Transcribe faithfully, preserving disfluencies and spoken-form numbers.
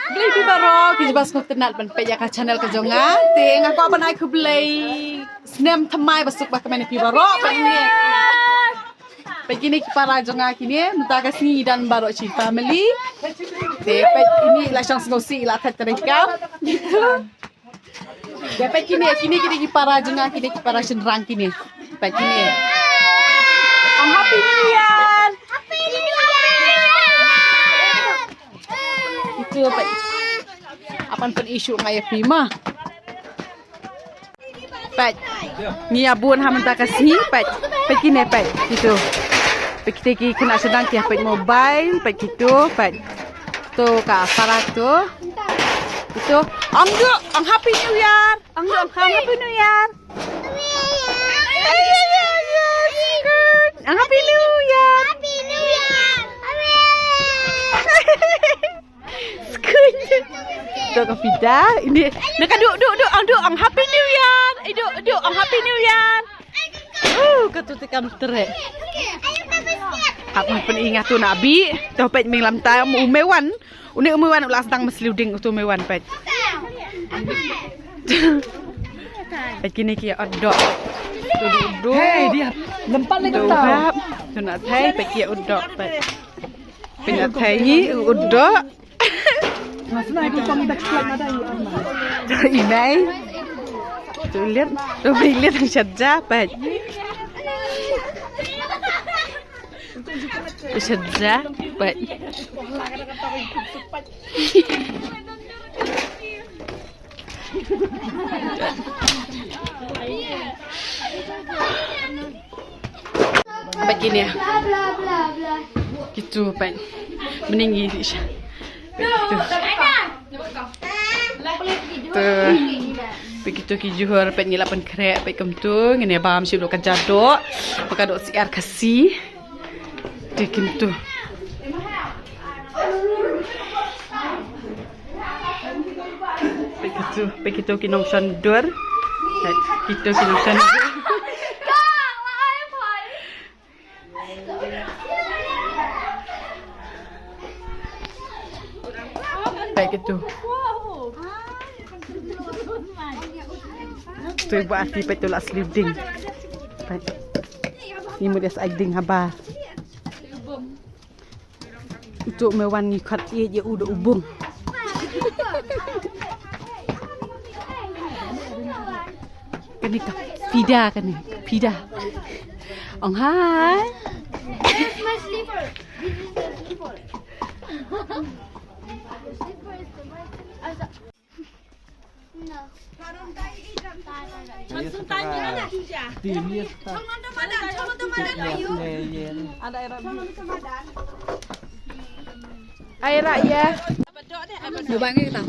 Khublei phi baroh ki jubab sngewtynnat ban peit ïa ka channel ka jong nga. Te nga kwah ban ai khublei snem thymmai ba suk ba kmen ïa phi baroh. Peit kine, peit kine ki para jong nga kine, mynta ka sngi don baroh shi family. Te peit kine la shong sngewsih la thait treikam. Te peit kine, kine kine ki para jong nga, kine ki para shynrang kine. Peit kine. Ang Happy New Year. Itu peit. Apan pyn-i shuh nga ïa phi ma. Peit. Ngi ïa bun ha mynta ka sngi peit. Peit kine peit. Itu. Peit kite ki khynnah shynrang ki ïa peit mobile peit kitu peit. Tu ka para tu. Itu. Ang du, ang Happy New Year. Ang du, ang Happy New Year. Ang Happy New Year. Skun. Tu ka Fida. Ini. Naka du, du, du, ang du, ang Happy New Year. Ai du, du, ang Happy New Year. Uh, ka tu tikam treh. Hap pyn-i nga tu na bi. Tu peit ming lam tai um u Mewan. Une u Mewan u la sdang ma sliu ding utu u Mewan peit. Peit kine ki ot doh. Tu du du. Hey, dia lempat lagi tu tau. Hap. Tu na thai peit ki ot doh peit. Peit na thai ni ot doh. Mas na ki pang dak slap na dai. Tu inai. Tu liat, tu bring liat ang shadja peit. Shadja peit. Peit kine. Kitu peit. Mending ini. Tu. Peit kitu ki juhur peit ngi la pynkhreh peit kumtu ngin ïa bam shuh ka jadoh. Ba ka doh syiar Khasi. Te kumtu. Peit kitu, peit kitu ki nongshon dur. Peit kitu ki nongshon dur. Peit kitu. Tu i Bah Ati peit tu la sliu ding. Peit. Ni mut ïa sa ai ding haba. Utu u Mewan ngi khot ïa u da u bung. Kane ka Fida, kane Fida. Ong hai. Where's my slipper? This is the slipper. Ai ra ïa. Lu bang kita.